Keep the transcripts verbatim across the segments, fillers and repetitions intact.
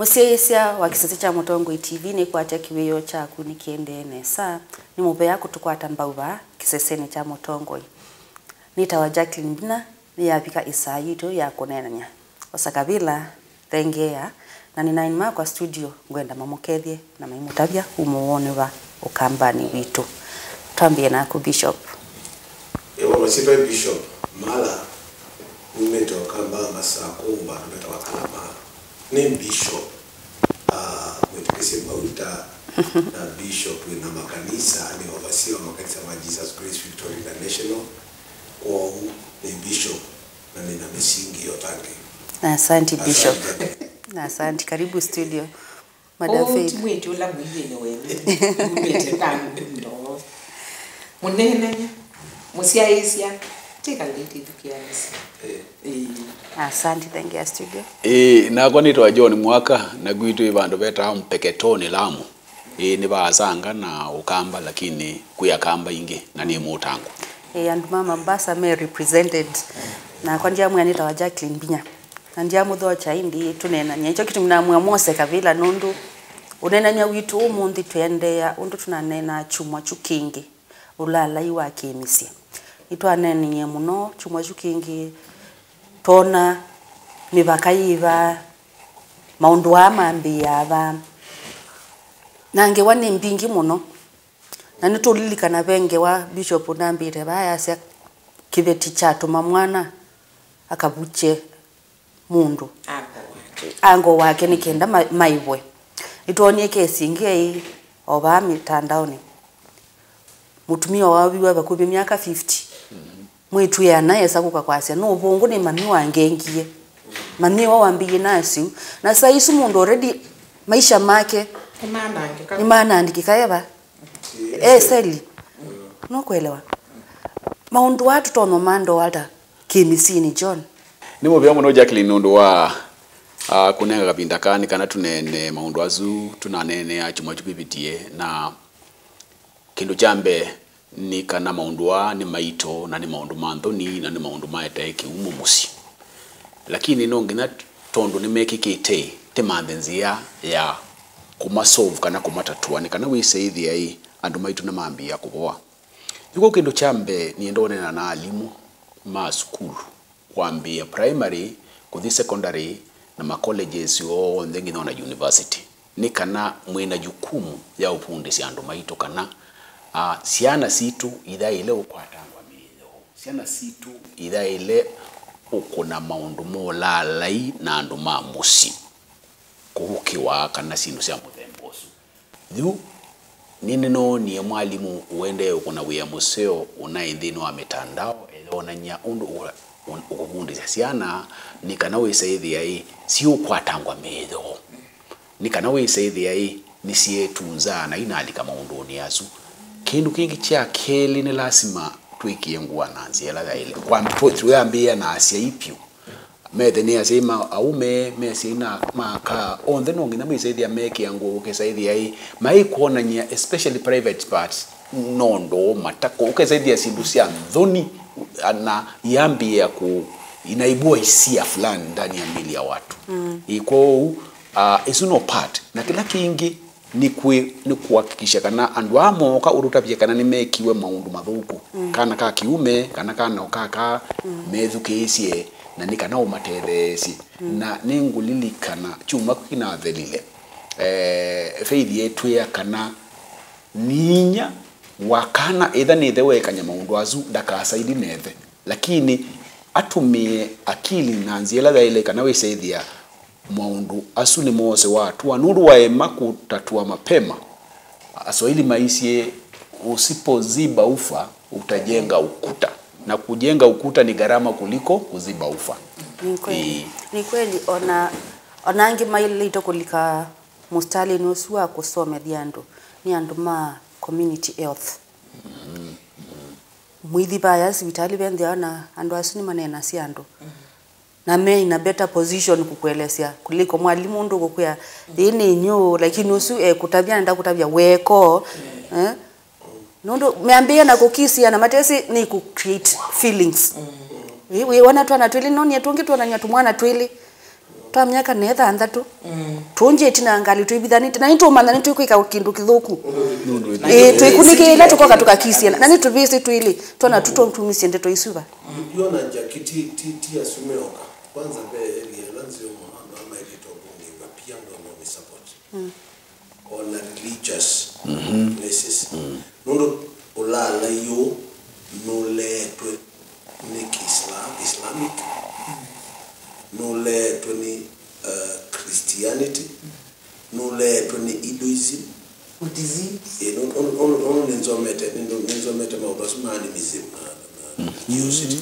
Mũsyaĩĩsya wa kĩsese kya Mũtongoi T V, nĩkwatya kĩwĩoo kyaku nĩkĩendee nesa. Nĩ mũvea kũtũkwata mbau vaa kĩsesenĩ kya Mũtongoi. Nĩtawa Jacqueline Mbina, nĩyavika ĩsaa yitũ ya kũneenany'a. Osa kavĩla, thengeea, na nĩ na aini makwa studio ngwenda mamũkethye na maimũtavya umũwonĩ va Ũkambanĩ witũ. Twambĩe naku, Bishop. Ĩwa, masyĩtwa nĩ Bishop Mala, numĩte Ũkamba, Masakũ, vandũ vetawa Kalama. Nĩ Bishop, ah, mwĩtĩkĩsye mauta, na Bishop wĩna makanisa, nĩ overseer wa makanisa ma Jesus Grace Victory International. Kwoou nĩ Bishop, na nĩ na mĩsingi yo tangi. Asante, Bishop. Asante. Asante. Karibu studio. Madam Faith. Ũu ti mwĩĩtu ũla mũiĩnĩ wenyu. Umĩte Kangundo. Mũneenany'a, mũsyaĩĩsya, take a lady ĩthukĩanĩsye. Eh. Ĩĩ. Asante, thank you, studio. Ĩĩ, nakwa nĩtawa John Mwaka, na gwitũ ĩ vandũ vetawa Mpeketoni, Lamu. Ĩĩ, nĩ va Asanga na Ũkamba, lakini kwĩ Akamba ingĩ, na nĩ Mũtangwa. Ĩĩ, andũ ma Mombasa me represented. Nakwa ndyamwĩa nĩtawa Jacqueline Mbinya. Na ndyamũthokya ĩndĩ tũneenany'a. Nĩkyo kĩtumi namwĩa mwose kavĩla, nũndũ ũneenany'a witũ ũmũnthĩ twĩendeea ũndũ tũnaneenaa kyumwa kyu kĩngĩ, ũlaalai wa kĩmĩsyĩ. Nĩtwaneenanie mũno kyumwa kyu kĩngĩ, twona mĩvaka yĩva, maũndũ aa mambĩĩaa va. Na ngewa nĩ mbingĩ mũno. Na nĩtũlilikana ve ngewa Bishop ũnambĩte vaa, yasya, kĩveti kyatũma mwana akavukye mũndũ ango wake, ango wake nĩ kenda ma-, maĩvwe. Nĩtwonie kesi ĩngĩ yaĩ o vaa mĩtandaonĩ. Mũtumĩa waviwa vakuvĩ myaka fifty. Mwĩĩtu e ana esa kũka kwasya, "No ũvũngũ nĩ mami wangengie." Mami wa wambĩie na asiu. Na saa isu mũndũ already maisha make nĩmanangĩka. Nĩmanangĩka eva. Eseli. Nũkwelewa? Maũndũ aa tũtonya ũmandoa ata kĩmĩsyĩnĩ, John? Nĩ mũvea mũno, Jacqueline, nũndũ wa, ah, kũnenga kavinda kaa nĩ kana tũneene maũndũ asu tũnaneenea kyumwa kyu kĩvĩtie, na kĩndũ kya mbee nĩ kana maũndũ aa nĩ maito, na nĩ maũndũ ma nthoni, na nĩ maũndũ maetae kĩumo mũsyĩ. Lakini no nginya, tondũ nĩmekĩkĩte, tĩmanthe nzĩa ya kũmasolve kana kũmatatua, nĩ kana wĩse ĩthĩa ĩ, andũ maitũ nĩmambĩĩa kũvoa. Nĩkw'o kĩndũ kya mbee nĩenda ũneena na alimũ ma sukulu, kwambĩĩa primary, kũthi secondary, na ma colleges onthe nginya ona university, nĩ kana mwĩ na jukumu ya ũvundĩsya andũ maitũ kana, ah, syana sitũ ithaĩle ũkwatangwa mĩĩtheo. Syana sitũ ithaĩle ũkũna maũndũ ma ũlaalai na andũ ma mũsyĩ, kũũkĩwa kana syĩndũ sya mũthemba ũsu. Yu nĩnĩnoonie mwalimũ ũendee ũkũna wĩa mũseo ũnaĩ nthĩnĩ wa mĩtandao eyonany'a ũndũ ũ-, ũ-, ũkũvundĩsya syana nĩ kana wĩse ĩthĩa ĩ, siũkwatangwa mĩĩtheo. Nĩ kana wĩse ĩthĩa ĩ, nĩsyeetunzaa na inalika maũndũnĩ asu. Kĩndũ kĩngĩ kya kelĩ, nĩ lasima twĩkĩe ngũa na nzĩa ĩla yaĩle. Kwa-, tũ-, tũyambĩĩa na asyai vyũ. Methe nĩ asyai ma aũme, me asyai na ma aka, onthe no nginya mĩse ĩthĩa mekĩa ngũa, ũkesa ĩthĩa ĩ, maikwonany'a, especially private parts, no ndoo matako, ũkesa ĩthĩa syĩndũ sya nthoni, na iambĩĩa ku inaibua hisia fulani ndani ya miili ya watu. Mm. Ĩ, kwoou, ah, ĩsu no part. Na kĩla kĩngĩ, nĩ kwĩ-, nĩ kũhakikisha kana andũ aa mooka ũtũtavye kana nĩmekiwe maũndũ mathũku. Mm. Kana ka kĩume, kana kana o kaka, mm, methukĩĩsye, na nĩ kana ũmatetheesye. Mm. Na nĩngũlilikana kyumwa kĩu kĩnathelile, eh, Faith etwĩa kana nĩ inyia wa kana, ĩtha nĩ ĩthe weekany'a maũndũ asu, ndakasaili na ĩthe. Lakini atũmĩe akili na nzĩa ĩla yaĩle kana wĩse ĩthĩa maũndũ asu nĩmoosewa hatua, nũndũ waema kũtatua mapema. Aswahili maisye, "Usipoziba ufa, utajenga ukuta." Na kujenga ukuta ni gharama kuliko kuziba ufa. Ni kweli. Ĩĩ. Ni kweli, ona, ona angĩ maĩlĩte kũlika mũsitalĩnĩ ũsu wa kũsomethya andũ nĩ andũ ma community health. Mwĩthi vaya sivitalĩ venthĩawa na andũ asu nĩmaneenasya andũ. Na me in a better position kũkũelesya kũliko mwalimũ ũndũ ũkũkwĩa, "Ĩĩ nĩ inyũ," lakini ũsu ekũtavya, nenda kũtavya weko, eh? Nũndũ meambĩĩa na kũkisia na matesĩ nĩ kũ create feelings. Ĩĩ, wĩona twana twĩlĩ, no nyie tũngĩ twonany'a tũmwana twĩlĩ. twa myaka ne thanthatũ. Tũngyĩ ĩtina ngalĩ twĩvithanĩte, na nĩtũũmanya nĩtwĩkwĩka kĩndũ kĩthũku. Ĩĩ, twĩkunĩkĩĩla tũkoka tũkakisya, na nĩtũvĩsĩ twĩlĩ, twona tu tũtumisye ndeto isu va. Yu-, yona Jackie ti, ti, ti asu meoka. Kwanza ve area ĩla nzeo mũno andũ ala maĩlĩte ũvũngĩĩw'a pia, ndono nĩ support. Ona religious places. Nũndũ ũlaalai ũũ nũleetwe nĩ Kiislam, Islamic, nũleetwe nĩ, uh, Christianity, nũleetwe nĩ Hinduism. Buddhism. Ĩĩ, nũ-, nũ-, nũ-, nũndũ nĩnzomete, nĩnzomete maũndũ asu ma animism na, na, na religiosity.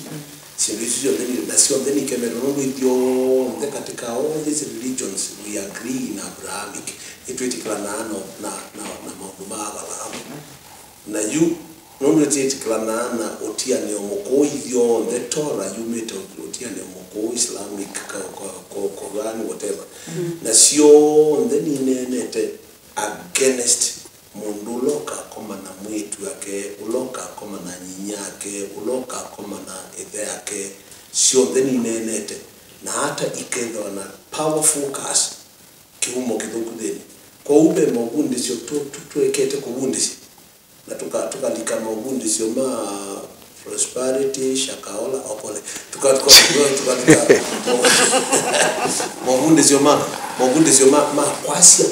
Syĩndũ isu syonthe nĩ, na syonthe nikemetwe nũndũ ithyonthe katika all these religions we agree in Abrahamic. Nĩtwĩtĩkĩlanaa na, na, na, na maũndũ ma Avalaamu. Na yu, nũndũ nĩtwĩtĩkĩlanaa na ũtianĩo mũkũũ ithyonthe, Torah yumĩte ũtianĩo mũkũũ, Islamic, ka, ka, ka, Korani, whatever. Na syonthe nineenete against mũndũ ũla ũkakoma na mwĩĩtu ake, ũla ũkakoma na nyinyake, ũla ũkakoma na ĩthe ake, syonthe nineenete, na ata ikethĩwa na powerful curse, kĩhumo kĩthũku nthĩnĩ. Kwoou ve movundĩsyo tũ-, tũ-, tũekete kũvundĩsya, na tũka-, tũkalika movundĩsyo ma prosperity, Shakahola, okole. Tũka-, tũka-, tũka-, tũkalika movundĩsyo ma, movundĩsyo ma, ma kwasya.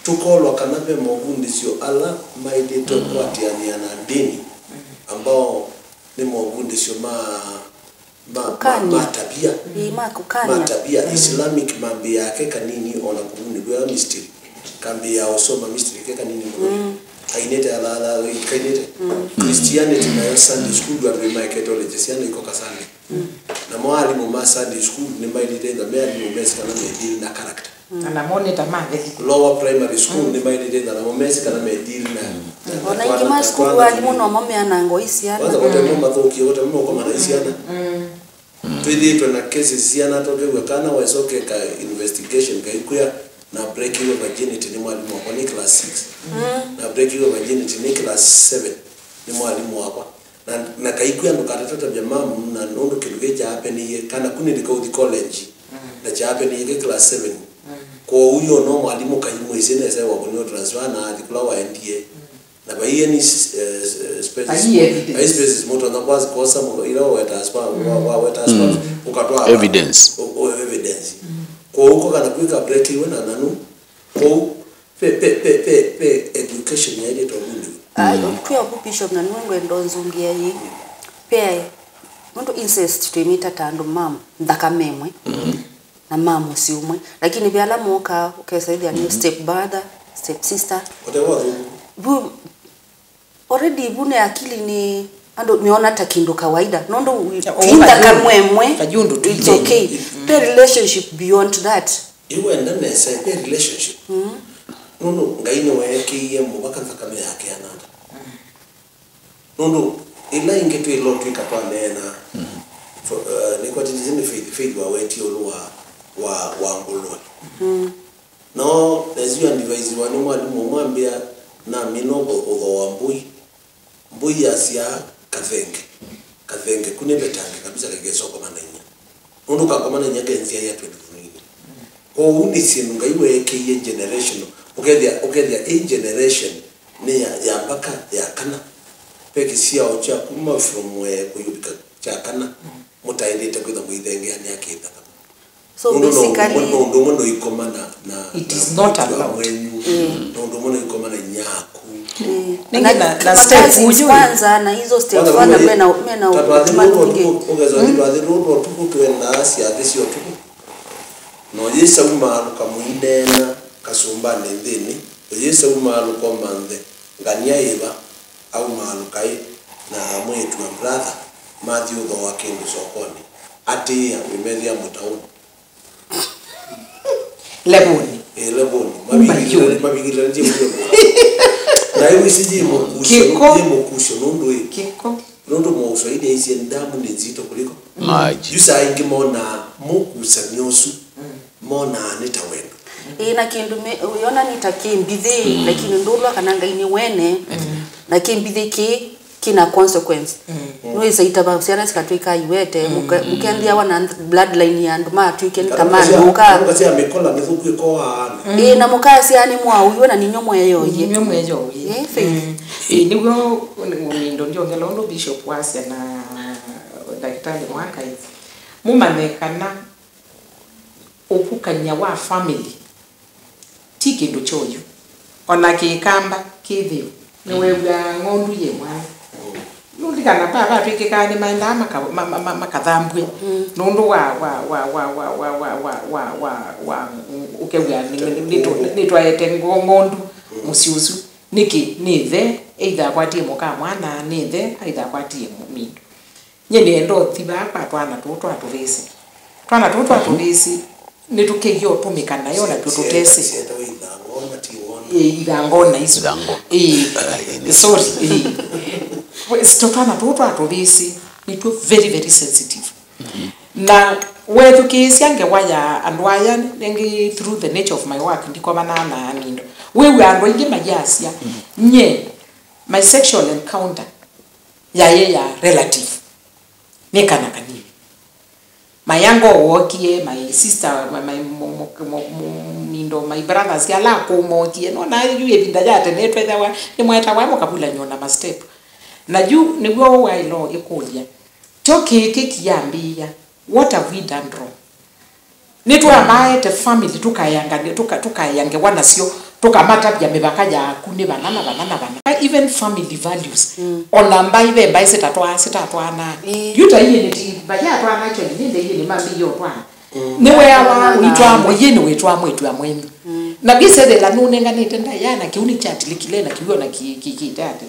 Tũkolwa kana ve movundĩsyo ala maĩlĩte kũatĩanĩa na ndĩni, ambao nĩ movundĩsyo ma, ma, ma, Kũkany'a. Ma tabia. Ĩĩ, ma kũkany'a. Ma tabia. Islamic mambĩĩaa ke kanini, ona kũvundĩw'a mystery. Kambĩĩa ũsoma mystery ke kanini mũno. Kainĩte alala, kainĩte. Christianity nayo Sunday school, andũ nĩmaekete ũlekya syana ikoka Sunday. Namo alimũ ma Sunday school nĩmaĩlĩte ĩtha me alimũ mesĩ kana me deal na character. Na namo nĩ ta matheli. Lower primary school nĩmaĩlĩte ĩtha namo mesĩ kana me deal na, na, na Ona twana, ingĩ ma na sukulu twana alimũ tũnini. Nomo meananga oi syana. Kwanza kote mo mathũkie, kote mo koma na syana. Twĩthĩĩtwe na cases syana tũkew'a kana wesa ũkeka investigation kaikwĩa na breakiwe virginity nĩ mwalimũ wakwa nĩ class six. Na breakiwe virginity nĩ class seven nĩ mwalimũ wakwa. Na, na kaikwĩa ndũkatatatavya mamu, na nũndũ kĩndũ kĩĩ kyaapeniie, kana kunĩlika ũthi college, na kyaapeniie kĩ class seven. Kwoou yo no mwalimũ kaimwĩsĩ nesa wakũnĩwa transfer na athi kũla waendie. Na vai any, eh, spaces, vai evidence. Vai spaces mũtonya kwa kosa mũno ila waweta spa, wa, waweta spa, ũkatwaa evidence. O, o, evidence. Kwoou ko kana kwĩka break iwe na nanu. Kwoou Pe, pe, pe, pe, pe education yaĩlĩte ũvundĩw'a. Ai, twĩ ovu Bishop, na nĩwe ngwenda ũnzũngĩe ĩĩ. Pe, nũndũ incest twĩmĩta ta andũ ma nthakame ĩmwe, na ma mũsyĩ ũmwe. Lakini ve ala mokaa, ũkesa ĩthĩa nĩ step brother, step sister. Ote wathũku. Vu, already vu nĩ akili nĩ andũ meona ta kĩndũ kawaida. Nũndũ we, ya, twĩ nthakame ĩmwe, it's okay. Pe relationship beyond that. Yu wenda nesa ve relationship. Nũndũ Ngai nĩweekĩie mũvaka nthakame yake yananda. Nũndũ ĩla ĩngĩ twĩ lo twĩka twaneena, for, uh, nĩkwatĩtĩsye nĩ Faith, Faith wawetie ũlũ wa, wa, wa ngũlũe. No nesi advise wa nĩ mwalimũ ũmwe ambĩa, namina ũtho-, ũthooa mbũi. Mbũi yasyaa kathenge, kathenge ku nĩvetange kabisa, kakesa ũkoma na inya. Nũndũ ũkakoma na inya ke nzĩa ya twenty twenty. Kwoou nĩ syĩndũ Ngai weekĩie generation. Ũkethĩa, ũkethĩa ĩ generation nĩ ya, ya mbaka ya kana. Ve kĩsyao kya kuma from we kũyũvika kya kana, mũtaĩlĩte kwĩtha mũithengeanĩa kĩthaka. So nũndũ no basically, nũndũ ũmwe no ikoma na, na, it is not allowed. Mwenyu. Nũndũ ũmwe no ikoma na nyaku. Nĩngĩ na, na step cousins uyu. Kwanza, na hizo step kwanza, kwanza mena, mena twathi ũtũmani ũngĩ. Ũkesa twathi rũndũ ũtukũ twendaa syathĩ sya ũtukũ. No yĩsa umaalũka mũineena kasũmbanĩ nthĩnĩ. No yĩsa umaalũka ũmanthe ngania ĩva. Aumaalũka ĩ, na amwĩĩtu na brother mathi ũthooa kĩndũ sokonĩ. Atĩĩa, wĩmethĩa mũtaũnĩ. Levũnĩ. Ĩ, levũnĩ. Mavingĩlanĩtye mũlevũnĩ. Na ĩwĩsĩ yĩ mũkusyo, yĩ mũkusyo nũndũ ĩ. Kĩko. Nũndũ Mũswahili aisye, damu ni nzito kuliko maji. Yu saa ingĩ monaa mũkusanĩo ũsu, monaa nĩ ta wendo. Ĩĩ, na kĩndũ me-, ũyona nĩ ta kĩ mbithĩ, lakini ndũlwa kana Ngai nĩ wene, na kĩ mbithĩ kĩ, kĩna consequence. Wĩsa itava syana sikatw'ĩka iwete, mũke- mũkendĩawa na th- bloodline ya andũ matw'ĩke nĩ ta kana cia- mandũka. Kana cia mĩkola mĩthũku ĩkoaane. Ĩĩ, na mũkasya nĩ mwaũiwe na ninyo mweyoie. Ninyo mweyoie. Ĩĩ, Faith. Mm. Ĩĩ, nĩw'o nĩ- nĩ- ndo ndiongela ũndũ Bishop wasya na Ndakĩtalĩ Mwakai. Mũmanye kana ũvukany'a wa family ti kĩndũ kyoyu. O na Kĩkamba kĩthĩu, nĩwew'aa ng'ondu yĩ mwana. Nũlikana vaa vatw'ĩkĩkaa nĩmaendaa maka- ma- ma- ma- makathambw'e nũndũ wa- wa- wa- wa- wa- wa- wa- wa- wa- wa- wa- ũkew'a nĩ- nĩ- nĩtũ- nĩtwaete ngo- ng'ondu mũsyĩ ũsu. Nĩkĩ? Nĩ ĩthe either akwatie mũka mwana, nĩ ĩthe either akwatie mũ- mindu. Nyie nĩenda ũthi vaa kwa twana tũũ twa tũvĩsĩ. Twana tũũ twa tũvĩsĩ nĩtũkĩie ũtũmĩka nayo na twĩ tũtesĩ. Ĩĩ, ithangona isu. Ithangona. Ĩĩ, sorry, ĩĩ. Wes- tũ- twana tũũ twa tũvĩsĩ nĩtw'o very, very sensitive. Na wethukĩĩsya ngewa ya andũ aya, nĩngĩ through the nature of my work, ndikomanaa na anindo. Wĩw'a andũ aingĩ mayasya, nye, my sexual encounter yaĩ ya relative. Nĩ kana kanini. My uncle wookie, my sister, my, my, mo- mo- mo- mo- mindo, my brothers, ala akũũ mookie. Nona yu ĩvinda ya tene twethawa nĩmwetawa mũkavulanywa na mastep. Na yu nĩw'o waĩlo ĩkũlya. Kyo kĩĩ kĩkiambĩĩa. What have we done wrong? Nĩtwambaete family tũkaeangane- tũka- tũkaea ngewa nasyo, tũkamatavya mĩvaka yaku nĩ vana na vana na vana. Even family values. Ona mbaĩ ve mbaĩ sitatwaa- sitatwaanaa. Yu ta iĩ nĩti mbaĩ atwaana kyo nĩ nde iĩ nĩmambĩie ũtwaana. Nĩweawa ũitwaa mũyĩ nĩwĩtwaa mwĩtu ya mwenyu. Na visethela nũnenganĩte ndaĩa na kĩu nĩkyatilikile na kĩu ona kĩkĩte ate.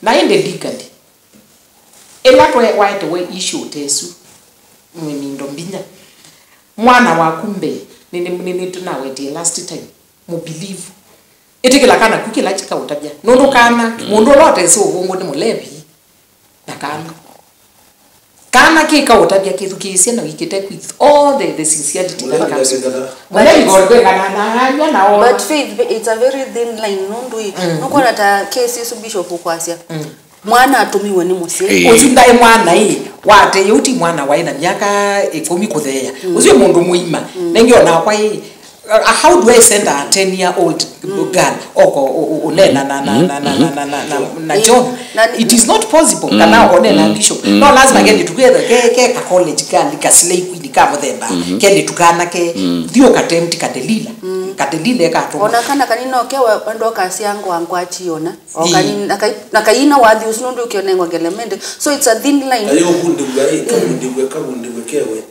Na ĩndĩ legally. Ĩla twe- waetewe issue ta ĩsu, mwĩ mindo mbinya. Mwana waku mbee, nĩ- nĩ- nĩ- nĩtũnawetie last time, mũbelieve. Ĩtĩkĩla kana ku kĩla kĩkaũtavya. Nũndũ kana, mũndũ ũla ũtesĩ ũvũngũ nĩ mũlevi, na kana. Kana kĩkaũtavya kĩthukĩĩsye na wĩkĩte with all the, the sincerity that comes with it. Mũlevi ngondwekana na anywa na ola. But Faith, it's a very thin line, nũndũ ĩ, nũkwona ta case ĩsu Bishop ũkwasya. Mwana atũmiwe nĩ mũsyai. Ĩĩ. Ũsu ndaĩ mwana ĩ, wate yĩu ti mwana waĩ na myaka ĩkũmi kũtheea. Ũsu nĩ mũndũ mũima. Nengĩ onakwa ĩ, uh, how do I send a ten year old girl oko ũ- ũ- ũneena na, na, na, na, na, na, na, na, na John? Na ni- It is not possible. Kana oko ũneena na Bishop. No lazima ke ndĩtu ke, ke, ke ka college girl, ka slay queen ka mũthemba. Ke ndĩtu kana ke, thiĩ ũkatempt ka Delila. Ka Delila ekatũma. Ona kana kanini no ke we- wendo kasya ngwa ngwachi ona. O kani- na kai- na kaina wathi ũsu nũndũ ũkĩonengwa ngelemende. So it's a thin line. Kayo kundĩw'a ĩ, kavundĩw'e, kavundĩw'e kewe.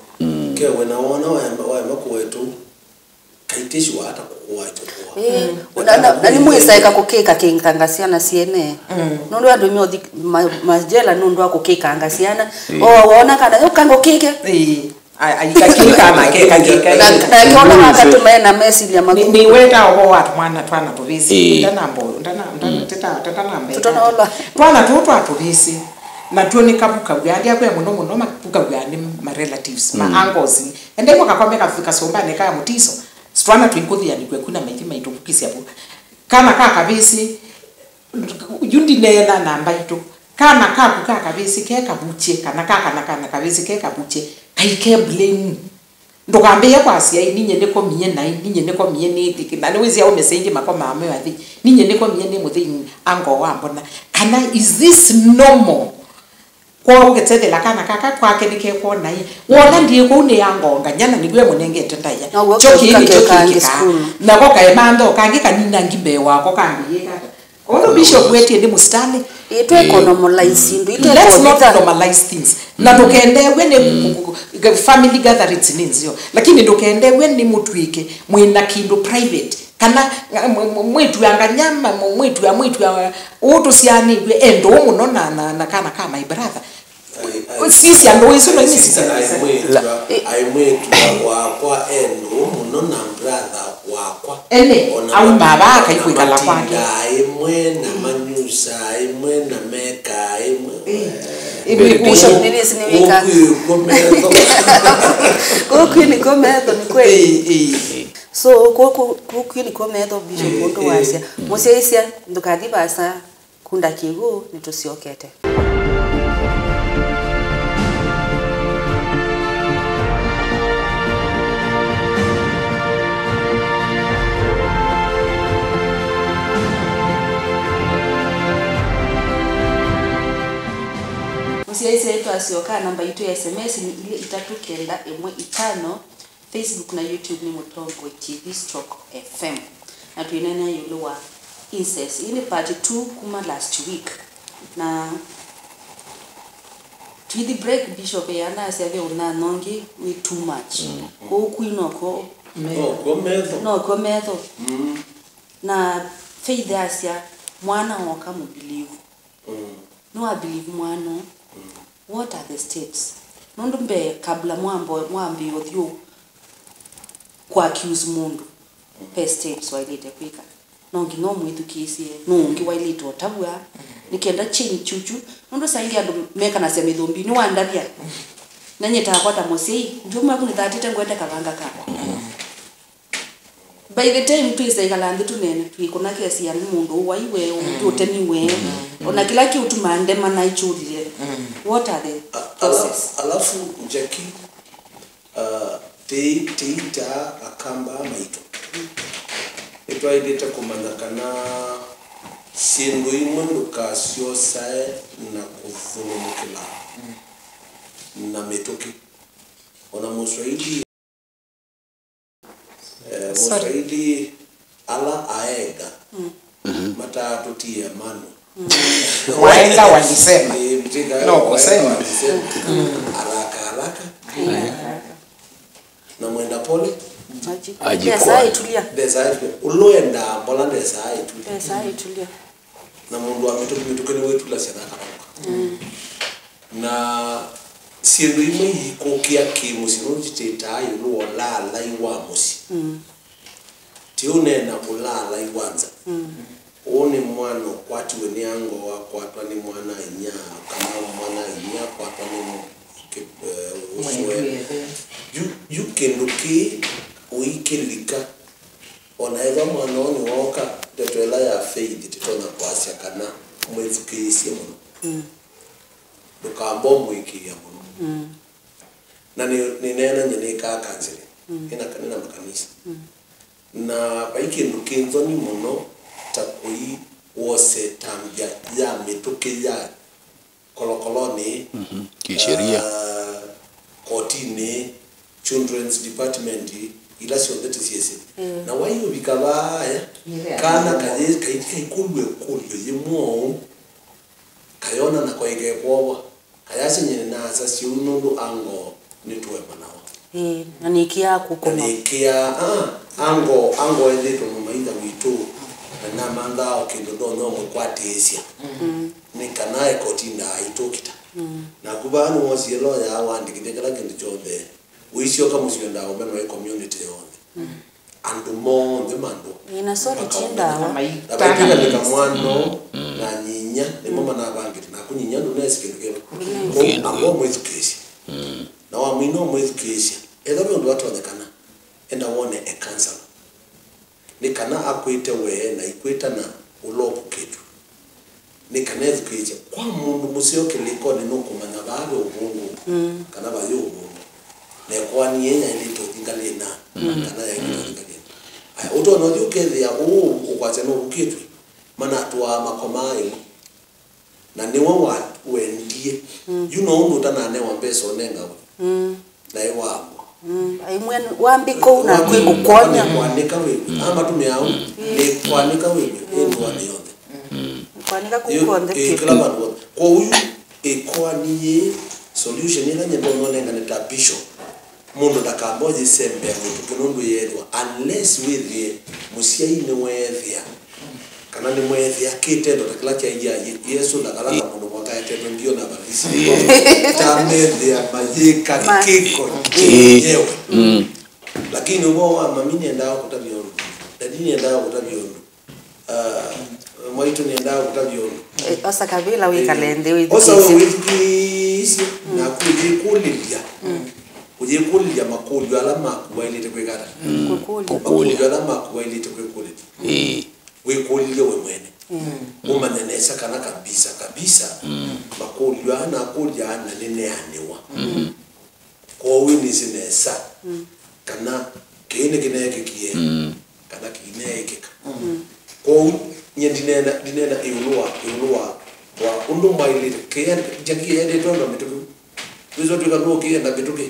Kewe na wona waema, waema kũwetũ. Kaitĩshiwa hata kũkũwa ĩtũkũwa. Eh, na- na- na nĩmwĩsaĩka kũkĩka kĩkanga syana syene. Nũndũ andũ meothi ma- majela nũndũ wa kũkĩkanga syana. O wona kana yo kango kĩke. Ĩĩ. Ai- ai- kakĩka nake, kakĩka. Na- nake ona wakatuma ena mesilya mathũku. Nĩ- nĩweta ũvoo wa twana twana tũvĩsĩ. Ĩĩ. Ndanambo- ndana- ndana- teta- tetanambe. Tũtonola. Twana tũũ twa tũvĩsĩ. Natuo nĩkavukaw'a. Andĩ akwĩa mũno mũno mavukaw'a nĩ ma relatives, ma uncles. Ende mũkakome kavi- kasũmbanĩ ka mũtiso. Twana twĩkũthĩanĩkw'a ku na maithi maitũvukisya vu. Kana ka kavĩsĩ, yu ndineena na mbaitũ. Kana kaku ka kavĩsĩ ke kavukye, kana ka kana kana kavĩsĩ ke kavukye, kai ke blame. Ndũkambĩĩe kwasya, "Ĩ, ninye nĩkomie naĩ, ninye nĩkomie nĩ, na nĩwĩsĩ aũme saingĩ makomaa me athei, ninye nĩkomie nĩ mũthei ango wa mbona." Kana, is this normal? Kwoou ũkĩtethela kana kaka kwake nĩkekwona ĩ. Wona ndiĩ kũu nĩ ya ngonganya na nĩw'o mũnengete ndaĩa. Noguo kyo kĩĩ nĩkyo kĩkĩkaa. Nako kaemantho kangĩ kanina ngi mbee wako kangĩ yĩka ata? Ũndũ Bishop wetie nĩ mũsitalĩ. Ĩĩ, twĩko normalize syĩndũ, let's not normalize things. Na ndũkendeew'e nĩ family gatherings nĩ nzeo. Lakini ndũkendeew'e nĩ mũtw'ĩke mwĩna kĩndũ private. Kana, mw- mw- mwĩtu anganyama, mw- mwĩtu a mwĩtu a Ũũ tũsyaanĩw'e e ndũũ mũno na, na, na kana ka my brother. Ai- ai- Sisya ndũũ isu no ai- inisisya. Ai mwĩĩtu wa- ai mwĩĩtu wa- wakwa e ndũũ mũno na brother wakwa. Ene, ona auma mati- vaa ona kaikwĩkala kwake. Matindaa ĩmwe na manyusaa ĩmwe na mekaa ĩmwe. Ĩĩ. Ĩĩ, Bishop, nĩnĩsĩ nĩwĩka. Kũkwĩ kw'o metho. Kũkwĩ nĩkw'o metho, nĩ kweli. Ĩĩ, ĩĩ. So, kũkũ- kũkwĩ nĩkw'o metho, Bishop, ũndũ wasya. Mũsyaĩĩsya, ndũkathi vaasa. Kunda kĩw'ũ, nĩtũsyokete. Ĩsĩ twasyoka, namba yitũ ya S M S nĩ ilĩ itatũ kenda ĩmwe itano. Facebook na YouTube nĩ Mũtongoi T V stroke F M. Na twĩneenea ĩũlũ wa incest. Ĩĩ nĩ part two kuma last week. Na tũithi break, Bishop anasya ve ũnyanya ũngĩ wĩ too much. Mm. Kũu kwĩ noko. Metho. Noko metho. Noko metho. Mm. Na Faith asya mwana oka mũbelieve. Mm. Nĩwa believe mwana. Mm. What are the steps? Nũndũ mbee, kabla mwambo, mwambie ũthiũ kũ accuse mũndũ, mm, ve steps wailĩte kwĩka. No nginya ũmwĩthukĩĩsye, no ũngĩ wailĩte ũtavw'a, mm, nĩ kenda chain chuchu. Nũndũ saa ingĩ andũ mekanasya mĩthũmbi, nĩwandavya. Mm. Na nyie takwa ta mũsyai, ndiuma aku nĩthatĩte ngwete kavanga kakwa. Mm. By the time twĩsa ĩkala nthĩ tũneene, twĩkũna kesi ya nĩ mũndũ ũwaiwe, ũndũ ũtemiwe, mm, ona kĩla kĩũtumaa ndema naikyũlile. Mm. What are the causes? A-, ala-, alafu, Jackie, uh, tei-, teita akamba maitũ. Nĩtwaĩlĩte kũmanya kana syĩndũ imwe ndũkasyosae na kũthũnũkĩla na mĩtũkĩ. Ona Mũswahili Eh, Sorry. Mũswahili, ala aenga, mm, mataa tũtie mano. Waenga walisema. Eh, mtika, no waenga kusema. Walisema. Mm. Haraka, haraka. Haina haraka. Na mwenda pole. Ajikwa. Ajikwa. Ndesa itulia. Ndesa itulia. Uloenda mbola ndesa itulia. Ndesa itulia. Na mũndũ wa mĩtũkĩ, mĩtũkĩ nĩwĩtulasya na akavauka. Mm. Na syĩndũ imwe iikũkĩa kĩ-mũsyĩ nũndũ tĩtaa ĩũlũ wa ũlaalai wa mũsyĩ. Mm. Ti ũneena ũlaalai wa nza. Mm. Ũũ nĩ mwana ũkwatiwe nĩ ango, akwatwa nĩ mwana-a-inyia, kana mwana-a-inyia akwatwa nĩ mũ-, kĩ-, eh, ũsũe. Yu, yu kĩndũ kĩĩ ũikĩlika. Ona ethwa mwana ũũ nĩwooka, ndeto ĩla ya Faith tĩtonya kwasya kana mwĩthukĩĩsye mũno. Mm. Ndũkamba ũmũĩkĩĩa mũno. Mm. Na nĩ, nĩneena nyie nĩkaa counseling. Mm. Nĩna, nĩna makanisa. Mm. Na vai kĩndũ kĩ nthoni mũno ta kũi wose tambya ya mĩtũkĩ ya kolokolonĩ, mhm, kĩsheria, ah, kotinĩ, children's department, ila syonthe tũsyĩsĩ. Mm. Na wai ũvika vaa, eh, kana kayĩ-, kai-, kaikũlw'e ĩkũlyo yĩmwe ũu, kayona na kwaĩke kwovwa, kayasya nyie nĩnaasasya ũu nũndũ ango nĩtũemanawa. Ĩĩ, na nĩkĩaa kũkoma. Na nĩkĩaa, ah, ango, ango ethĩtwe mũmaitha witũ, na namanthaa o kĩndũ ndonya ũmũkwatĩĩsya. Mm. Nĩ kana ekotindaa aitũkita. Mm. Naku vaa nĩwosie loya waandĩkĩthya kĩla kĩndũ kyonthe. Ũisyoka mũsyĩ ũendaa ũmenwa ĩ community yonthe. Mm. Andũ monthe mandũ. Ĩĩ, na sorry, ti ndawa. Na vaitĩkalĩka mwana na nyinya, nĩmo manavangĩte. Naku nyinya ndũnesi kĩndũ kĩva. Kĩndũ. Kwoou amba ũmwĩthukĩĩsye. Mm. Na wamwina ũmwĩthukĩĩsya, ethwa ve ũndũ watonyekana, enda wone a counselor. Nĩ kana akwĩte we na ikwĩtana ũla ũkũkĩtw'e. Nĩ kana ethukĩĩsye. Kwa mũndũ mũseo kĩlĩkonĩ nũkũmanya vaa ve ũvũngũ, mm, kana vayĩ ũvũngũ. Na ĩkoani yĩĩ yaĩlĩte ũthi ngalĩna, mm, kana yaĩlĩte ũthi ngalĩna. Aya, ũtonya ũthi ũkethĩa ũũ ũkwasya nũvukĩtw'e, manatũaa makomaa ĩmwe. Na nĩwe wa-, wendie. Mm. Yu no ũndũ ũtananewa mbesa ũnengawe. Mm. Na ĩwambwa. Mm. Aimwe wambi kũu na kwĩ kũkonya. Kwanĩka wĩw'e. Mm. Amatũmĩa au, mm, nĩ kwanĩka wĩw'e, mm, ĩ ndũanĩ yonthe. Mm. Kwanĩka kũu ĩ-, kw'onthe ĩ, kĩla vandũ vonthe. Kwoou yu ĩkoani yĩĩ, solution ĩla nyie ndonya ũnengane ta bishop. Mũndũ ndakamba ũyĩsembea mĩtũkĩ nũndũ yeethĩwa, unless wĩthĩe mũsyai nĩweethĩa kana nĩmweethĩa kĩtendo ta kĩla kyaia Ye-, Yesũ na kala kamũndũ mwakaetetwe mbio na Avalisi. Tamethĩa mayĩka kĩko kyenyewe. Mm. Lakini ũvoo wa mami nĩendaa kũtavya ũndũ. Dadi nĩendaa kũtavya ũndũ. Ah, mwaitũ nĩendaa kũtavya ũndũ. Eh, osa kavĩla wĩkale nthĩ wĩthukĩĩsye. Osa wĩthukĩĩsye, mm, naku ũyĩkũlĩlya. Mm. Ũyĩkũlĩlya makũlyo ala maku waĩlĩte kwĩka ata? Mm. Kũkũlya. Kũkũlya. Makũlyo ala maku waĩlĩte kwĩkũlĩlya. Ĩĩ. Wĩkũlilye we mwene. Mm. Ũmanye nesa kana kabisa, kabisa, mm, makũlyo aa nakũlya na nĩneanĩwa. Mm. Kwoou nĩsĩ nesa, mm, kana kĩĩ nĩkĩneekĩkie, mm, kana kĩineekĩka. Mm. Kwoou nyie ndineena, ndineena ĩũlũ wa, ĩũlũ wa, wa, Ũndũ mwaĩlĩte, kĩenda, Jackie endete ũndũ mĩtũkĩ. Wĩsĩ ũtwĩka nũkĩenda mĩtũkĩ.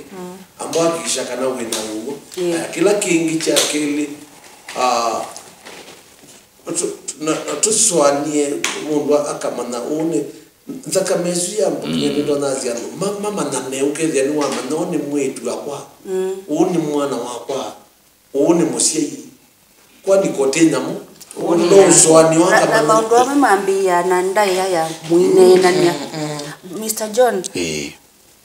Amba hakikisha kana wĩ na ũw'o. Yeah. Aya, kĩla kĩngĩ kya kelĩ, ah, tũ-, na, na tũsũanĩe mũndũ akamanya ũũ nĩ nthakame ĩsu ya mbũkĩe nĩndonasya andũ. Ma-, mamanyane ũkethĩa nĩwamanya ũũ nĩ mwĩĩtu wakwa. Ũũ nĩ mwana wakwa. Ũũ nĩ mũsyai. Kwani koti nyamũ? Ũũ nĩ no ũsũanĩo na, na akamanya. Maũndũ amwe mambĩĩa na ndaĩa ya mũineenany'a. Mister John, ĩĩ,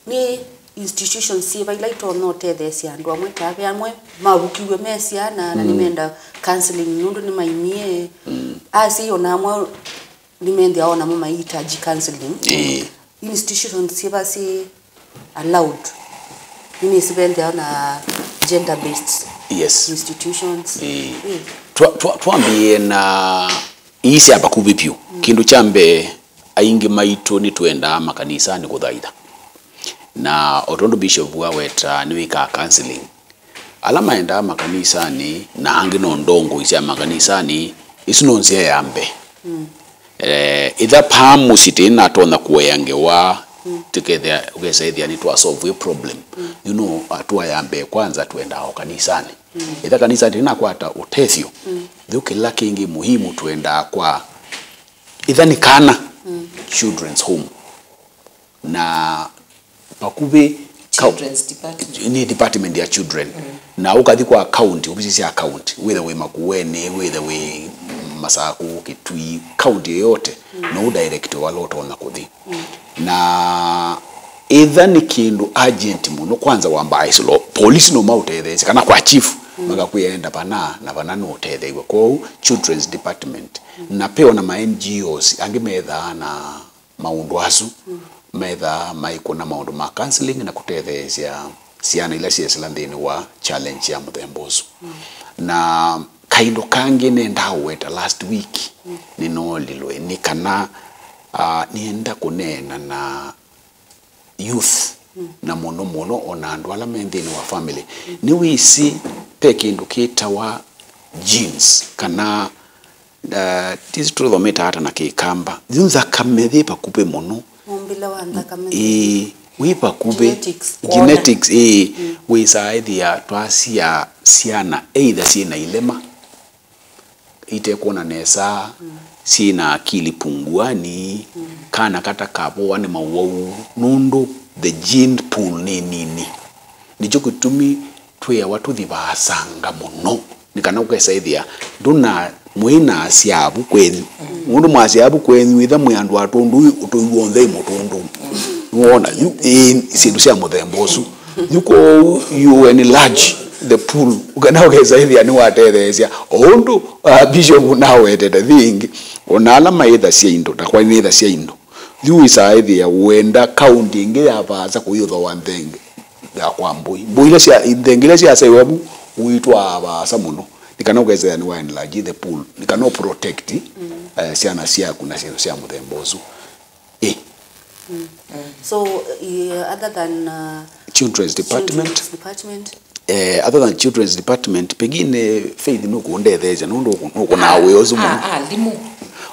nĩ institutions syĩva ila itonya ũtetheesya andũ amwe ta ve amwe mavukiw'e me syana na nĩmenda counseling nũndũ nĩmaimie? Asyai ona amwe nĩmethĩawa o namo maihitaji counseling. Ĩĩ. Institutions syĩva syĩ allowed? Nĩnĩsĩ vethĩawa na gender based, yes, institutions. Ĩĩ. Ĩĩ. Twa-, twa-, twambĩĩe na ii sya vakuvĩ vyũ. Kĩndũ kya mbee, aingĩ maitũ nĩtwendaa makanisanĩ kũthaitha. Na o tondũ Bishop waweta nĩwĩkaa counseling, ala maendaa makanisanĩ na angĩ no ndongoi sya makanisanĩ, ĩsu no nzĩa ya mbee. Eh, ĩtha paa mũsyĩ tĩnatonya kũea ngewa, tĩkethĩa, ũkesa ĩthĩa nĩtwasolve problem. Yu no hatua ya mbee kwanza twendaa o kanisanĩ. Ĩtha kanisa tĩnakwata ũtethyo, yu kĩla kĩngĩ muhimu twendaa kwa ĩtha nĩ kana, children's home. Na vakuvĩ kau-, children's department, nĩ department ya children. Na ũkathi kwa county, ofisi sya county, wĩthe wĩ Makueni, wĩthe wĩ Masaku, Kitui, county yoyote, no ũdirect vala ũtonya kũthi. Na ĩtha nĩ kĩndũ urgent mũno, kwanza wamba isolo, polisi no maũtetheesye, kana kwa chief, makakwĩa enda vana, na vana no ũtetheew'a. Kwoou, children's department. Na pe ona ma N G Os angĩ methaa na maũndũ asu, methaa maikũna maũndũ ma counseling na kũtetheesya syana ila syesĩla nthĩnĩ wa challenge ya mũthemba ũsu. Na kaindo kangĩ nendaa ũweta last week, nĩnoolilwe nĩ kana, ah, nĩenda kũneena na youth, na mũno mũno ona andũ ala me nthĩnĩ wa family. Nĩwĩsĩ ve kĩndũ kĩtawa genes, kana, uh, tisi tũthomete ata na Kĩkamba. Yu nthakame yĩ vakuvĩ mũno. Mũmbĩle wa nthakame. Ĩĩ, wĩ vakuvĩ. Genetics, kwona. Genetics, ĩĩ. Wĩsaa ĩthĩa twasya syana either syĩ na ilema, itekwona nesa, syĩ na akili punguani, kana kata kavoa nĩ mawau, nũndũ the gene pool nĩ nini. Nĩkyo kĩtumi twĩawa tũthi vaasanga mũno, nĩ kana ũkesa ĩthĩa ndũna mwĩ na asyavu kwenyu. Nũndũ mwasyavu kwenyu, ĩtha mwĩ andũ atũndũ, ũtũi w'onthe ĩ mũtũndũ. Nĩwona, yu, ĩ, syĩndũ sya mũthemba ũsu. Yu kwoou, you enlarge the pool. Kana ũkesa ĩthĩa nĩwatetheesya. O ũndũ, ah, Bishop nawetete, thi ĩngĩ. Ona ala maĩthasya indo, ta kwa nĩthasya indo. Yu wĩsaa ĩthĩa ũenda kaunti ĩngĩ ya vaasa kũyĩthooa nthenge ya kwa mbũi. Mbũi ila sya, nthenge ila syasaiwa vu, ũitwaa vaasa mũno. Nĩ kana ũkesa ĩthĩa nĩwa enlarge the pool. Nĩ kana ũprotect, eh, syana syaku na syĩndũ sya mũthemba ũsu. Ĩ. So, i-, other than, uh, children's department, children's department, eh, other than children's department, pengine Faith nũkũndetheesya, nũndũ nũkũ-, nũkũnaa wĩa ũsu mũno. A-, a-, alimũ.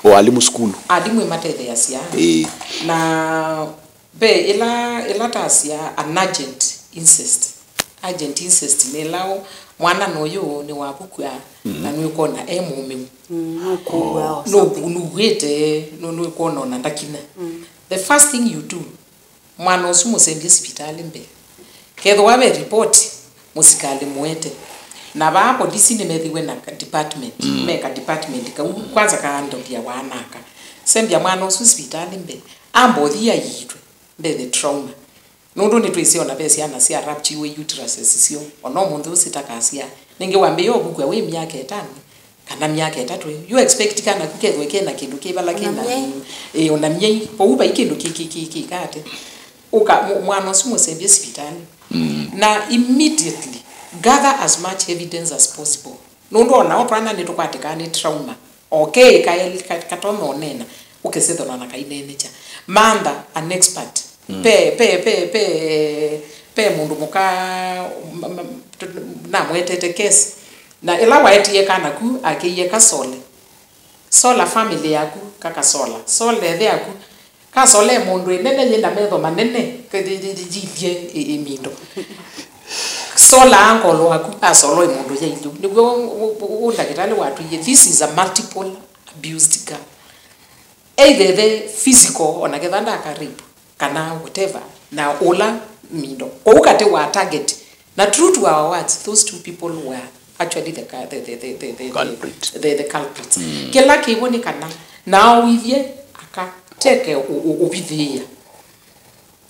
O alimũ sukulu. Alimũ ĩmatetheeasya. Ĩĩ. Na ve ĩla, ĩla tasya an urgent incest. Urgent incest nĩ ĩla mwana nũyũ nĩwavukw'a na nĩwĩkwona e mũũmĩu. Mm, nũkũw'a or something. Nũku-, nũw'ĩte, nũ-, nĩwĩkwona ona ndakina. The first thing you do, mwana ũsu mũsembye sivitalĩ mbee. Kethĩwa ve ripoti, mũsikalĩ mũete. Na vaa polisi nĩmethĩwe na ka department, me ka department kau, kwanza ka handle-a wanaka. Sembya mwana ũsu sivitalĩ mbee, amba ũthi aiitwe, mbee the trauma. Nũndũ nĩtwĩsĩ ona ve syana sya rupture-iwe uteruses syoo, ona ũmũnthĩ ũsĩ takasyaa. Nĩngĩ wambĩĩa ũvukw'a wĩ myaka ĩtano kana myaka ĩtatũ, you expect kana ku kethwe kena kĩndũ kĩ vala kĩna, ĩ, ona myei, vau vai kĩndũ kĩ, kĩ, kĩ, kĩkate. Ũka, mũ-, mwana ũsu mũsembye sivitalĩ. Na immediately gather as much evidence as possible. Nũndũ o nao twana nĩtũkwatĩkaa nĩ trauma. O keĩ kaelĩ ka-, katonya ũneena, ũkesethwa na kaineenekya. Mantha an expert. Pe, pe, pe, pe, pe mũndũ mũka, ma-, ma-, namwetete case. Na ĩla waetie kana ku, akĩie kasole. Sola family yaku, kakasola. Sola ĩthe yaku, Kasole mũndũ ĩnene yĩna metho manene, yilye ĩmindo. Sola ankolo waku, asolo ĩ mũndũ yailu. Nĩw'o ũ ndakĩtalĩ watwĩie, this is a multiple abused girl. Either the physical, ona ketha ndaka rape, kana whatever, na ũla mindo. Kwoou katĩ wa target. Na true to our words, those two people were actually the, the, the, the, the, the, Culprit. the, the culprits. Kĩla kĩvo nĩ kana, nao ithye akateke ũ-, ũ-, ũvithĩĩa.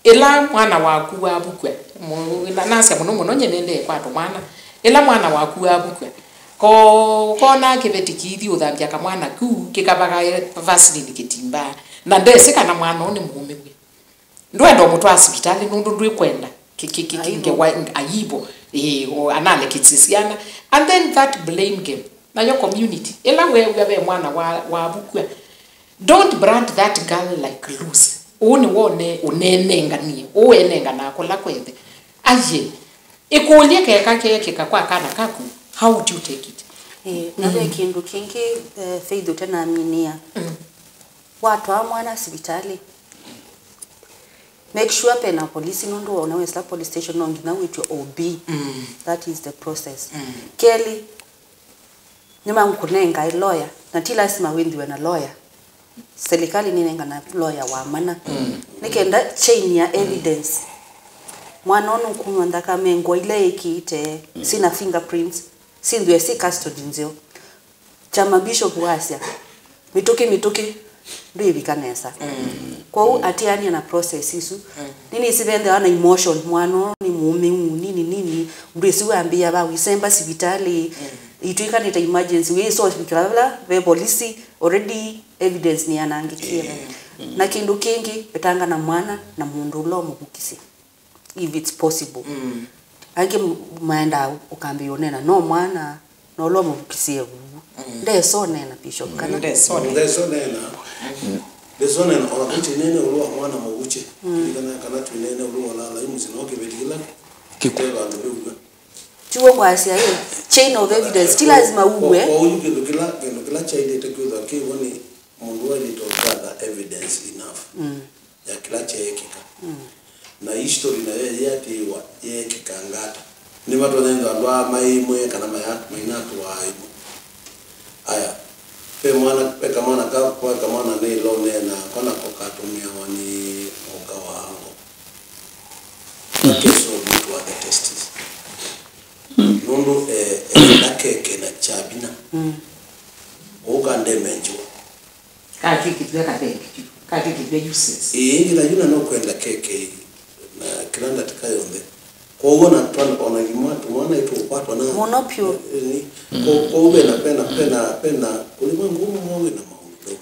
Ĩla mwana waku wavukw'a, mu-, na-, nasya mũno mũno, nye nendee kwatwa mwana. Ĩla mwana waku wavukw'a, ko-, kona kĩveti kiithi ũthambya kamwana kuu, kĩkavaga Vaseline kĩtimbaa. Na ndesĩ kana mwana ũũ nĩ mũũmĩw'e. Ndwenda ũmũtwaa sivitalĩ nũndũ ndwĩkwenda kĩ-, kĩ-, kĩ-, Aibu. kĩngewa aibu. Ĩĩ, o, analekĩsye syana. And then that blame game. Nayo community. Ĩla weew'a ve mwana wa, wavukw'a. Don't brand that girl like loose. Ũũ nĩ wone ũnenenganie. Ũũ enenganaa kũla kwethe. Aye. Ĩkũlye keka keekĩka kwa kana kaku. How would you take it? Eh, na ve kĩndũ kĩngĩ, eh, Faith ũtenaminĩa. Mm. Watwaa mwana sivitalĩ, make sure pena polisi, nũndũ ona wesĩla police station no nginya wĩtw'e O B. Mm. That is the process. Mm. Kelĩ, nĩmakũnengae lawyer, na ti lasima wĩnthiwe na lawyer. Serikali nĩnengana lawyer wa mana. Mm. Nĩ kenda chain ya evidence. Mwana ũũ nũkunwa nthakame, ngũa ila ĩkĩĩte, mm, sina fingerprints, sinthwe si custody nzeo. Kyama bishop wasya, mĩtũkĩ, mĩtũkĩ ndwĩvika nesa. Mm. Kwoou atĩanĩa na process isu. Mm. Nĩnĩsĩ venthĩawa na emotion, mwana ũũ nĩ mũũmĩu, nini, nini, ndwĩsĩ wambĩĩa va, wĩsemba sivitalĩ, mm, itwĩkanĩte emergency, wĩsokĩla vala ve polisi, already evidence nĩyanangĩkie. Mm. Na kĩndũ kĩngĩ, vetanga na mwana na mũndũ ũla ũmũvukisye. If it's possible. Mm. Angĩ m-, maendaa ũkambĩĩa ũneena, no mwana, no ũla ũmũvukisye vuvu. Mm. Ndesa ũneena, Bishop, kana? Ndesa ũneena. Ndesa ũneena. Ndesa ũneena, ona kũu twĩneene ũlũ wa mwana mũvuche. Mm. Lilikana kana twĩneene ũlũ wa lala imusi, no kĩveti kĩla kĩte vandũ vĩuw'a. Tiw'o ngwasya ĩ, chain of evidence, ti lazima uwe. Kwa, kwa ũyu kĩndũ kĩla, kĩndũ kĩla kyaĩlĩte kwĩthwa kĩvo nĩ mũndũ waĩlĩte gather evidence enough. Mm. Ya kĩla kyeekĩka. Mm. Na history nayo yĩatĩĩwa yeekĩkanga ata. Nĩmatonya ĩthwa andũ aa maĩ ĩmwe kana maya-, mainatũaa ĩmwe. Aya, ve mwana, ve kamwana ka, ve kamwana nĩ ĩla ũneenaa, ko nako katũmĩawa nĩ mũka wa ango. That is so good to other testes. Mm. Nũndũ, eh, eh, na keke na kyavina. Mm. Ũka ndemenjwa. Kakĩkĩthw'a kathengĩ vyũ. Kakĩkĩthw'a useless. Ĩĩ, ĩngĩ na yu na no kwenda keke na kĩla ndatĩka yonthe. Kwoou ona twana, ona imwa, tũmwana itũkwatwa na mũno pyũ. Ĩĩ, ko-, kwoou vena, vena, vena, vena ũlimwengu ũmwe wĩ na maũndũ.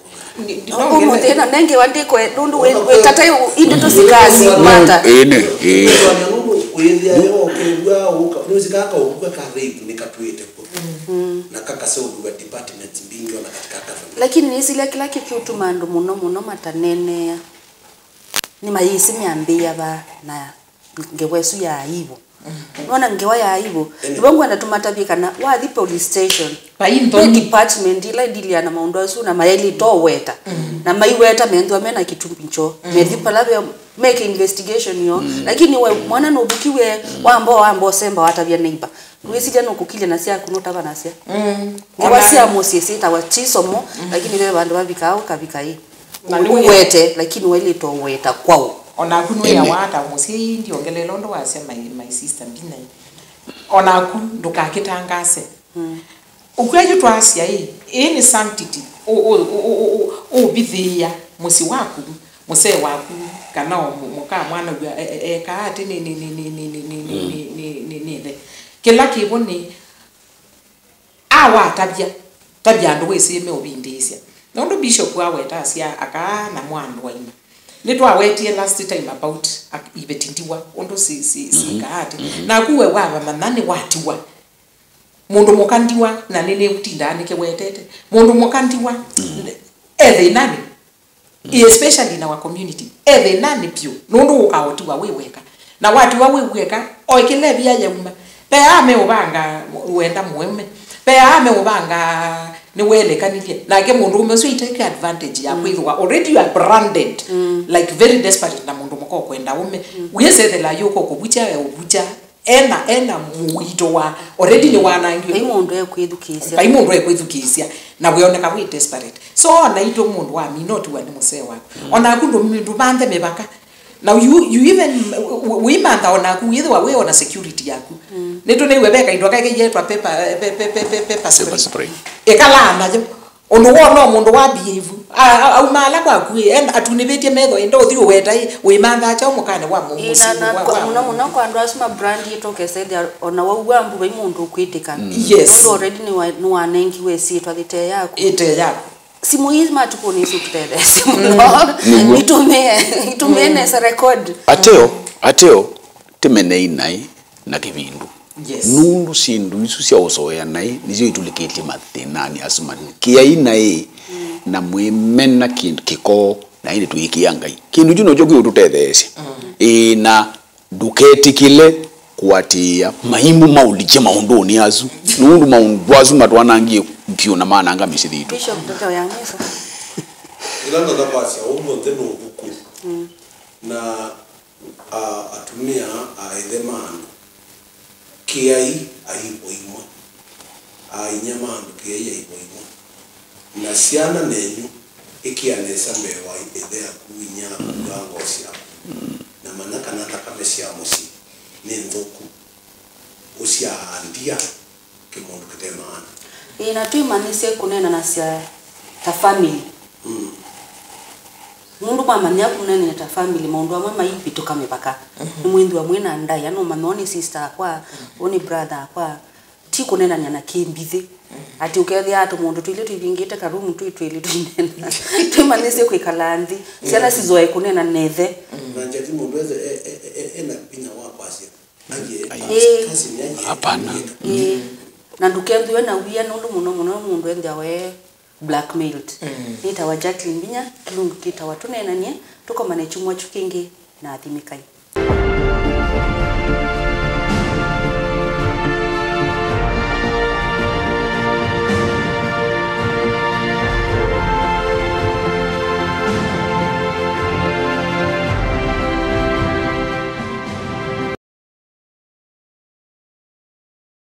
Nũndũ ũmũnthĩ ĩno nengewa ndĩkwe, nũndũ wĩ, wĩ kata yu, ĩ ndeto sikasi mata. Ĩĩ, nĩ, ĩĩ. Nũndũ wĩthĩa yo ũkew'a ũka, nũsĩ kaka ũkua ka rape nĩ katwĩte kũ. Mm. Na kakaseũvĩw'a departments mbingĩ ona katika government. Lakini nĩsilya kĩla kĩkĩũtuma andũ mũno mũno mataneenea, nĩmayĩsĩ meambĩĩa va na ngewa ĩsu ya aibu. Mm. Nona ngewa ya aibu. Ĩĩ. Nĩvo ngwenda tũmatavye kana wathi police station, vai nthoni, department ila idiliana na maũndũ asu na mayaĩlĩte ũweta. Mm. Na maiweta menthwa mena kĩtumi kyo. Mm. Methi pala ve make investigation yo. Mm. Lakini we mwana nũvukiwe, wamba, wamba ũsemba watavya neighbor. Wĩsilya nũkũkilya na syaku nũtava nasya. Mm. Ngewa sya mũsyĩ syĩtawa ti somo, mm, lakini ve vandũ vavikaa ũkavika ĩ. Na nĩ ũwete, lakini wailĩte ũweta kwaũ. Onaku nĩwĩawa ata mũsyai, ndiongelela ũndũ wasya my, my sister Mbinai. Onaku ndũkakĩtangase. Mm. Ũkw'a yu twasya ĩ, ĩĩ nĩ sanctity, ũ-, ũ-, ũvithĩĩa mũsyĩ waku, mũsee waku, kana o mũ-, mũka mwana w'a e-, e-, ekaa atĩ nĩ, nĩ, nĩ ĩthe. Kĩla kĩvo nĩ, awatavya, tavya andũ wĩsĩ meũvindĩĩsya. Nũndũ Bishop aweta asya akaa na mwa andũ aima. Nĩtwawetie last time about ak-, iveti ndiwa, ũndũ si, si, sikaa atĩ. Naku we wavamanya nĩwatiwa. Mũndũ mũka ndiwa, na nĩnĩũtindaa nĩkĩwetete. Mũndũ mũka ndiwa, e thĩnanĩ. Especially in our community. E thĩnanĩ vyũ, nũndũ ũkaotiwa wĩ weka. Na watiwa wĩ weka, o ĩkĩla ĩvia yauma. Ve aa meũvanga wenda mũũme. Ve aa meũvanga Nĩwelekanilye. Nake mũndũũme ũsu aitake advantage ya kwĩthĩwa already you are branded like very desperate na mũndũ mũka ũkwenda ũme. Wĩsethela yũka ũkũvukya, e ũvukya. Ena, ena mũito wa already nĩwanangiwe. Vai mũndũ ekwĩthukĩĩsya. Vai mũndũ ekwĩthukĩĩsya. Na wĩoneka wĩ desperate. So, ona itũ mũndũ wa mi, no tiwa nĩ mũsee waku. Onaku ndũ-, ndũmanthe mĩvaka. Na you, you even, wĩimantha onaku, wĩthĩwa wĩ ona security yaku. Nĩtũnĩiwe ve kaindo kake yetwa pepper, pe-, pe-, pe-, pe-, pepper spray. Pepper spray. Ĩkalaa nayo. Ũndũ wona mũndũ wa behave. A-, a-, auma ala kwaku ĩ, enda atunĩvĩtye metho, enda ũthi ũweta ĩ, wĩmanthaa kyaũ mũkanĩ wa mũ-, Ĩ, na, mũsyĩ na wa, kwa, wa mũno mũno kwa andũ asu ma brand yĩtũ ũkesethĩa ona waua mbu vai mũndũ ũkwĩtĩka. Yes. Nũndũ already nĩwa-, nĩwanengiwe ĩsyĩtwa yĩte yaku. Ĩte yaku. Simũ ii matukũnĩ isu tũtetheesye mũno. Nĩw'o. Itũmĩe, itũmĩe nesa record. Ateo, ateo, tĩmenei naĩ na kĩvindu. Yes. Nũndũ syĩndũ isu sya ũsoea naĩ nĩsyo itũlikĩtye mathĩnanĩ asu manene. Kĩai naĩ na mwĩmena kĩndũ kĩkoo, na ĩndĩ tũikĩa Ngai. Kĩndũ kyu nokyo kĩũtũtetheesya. Ĩĩ, na ndũketĩkĩle kũatĩĩa maimũ maũlikye maũndũnĩ asu, nũndũ maũndũ asu matwanangie vyũ na mananga mĩsyĩ yitũ. Bishop, ndoto ya misa. Ĩla ndonya kwasya ũmũnthĩ nĩ ũvuku. Na, a, atumĩa a ĩthe ma andũ, kĩai aivo imwe. A inyia ma andũ, kĩai aivo imwe. Na syana nenyu, ĩkĩa nesa mbee wa ĩthe aku, inyia aku, ka ngoo syaku. Na manya kana nthakame sya mũsyĩ nĩ nthũku ũsyaa ndia. Kĩmũndũ kĩte maana. Ĩĩ, na twĩmanyĩsye kũneenanasya ta family. Mm. Nũndũ mwamanya kũneenany'a ta family, maũndũ amwe maivĩtũka mĩvaka. Mhm. Nĩmwĩthĩwa mwĩ na ndaĩa, nũmanya ũũ nĩ sister akwa, ũũ nĩ brother akwa. Ti kũneenany'a na kĩmbithĩ. Mhm. Atĩ ũkethĩa tũmũndũ twĩlĩ tũivingĩte karumu twĩ twĩlĩ tũineena. Twĩmanyĩsye kwĩkala nthĩ. Syana sizoe kũneena na ĩthe. Na njati mũndũ ese e, e, e, e, ena vinya wa kwasya. Aye, Aye. Ĩĩ. Cousin aye. Hapana. Ĩĩ. Na ndũkethĩwe na wia, nũndũ mũno mũno mũndũ enthĩawa e blackmailed. Mm. Nĩtawa Jacqueline Mbinya, kĩlungu kĩtawa Tũneenany'e, tũkomane kyumwa kyu kĩngĩ na athimĩkai.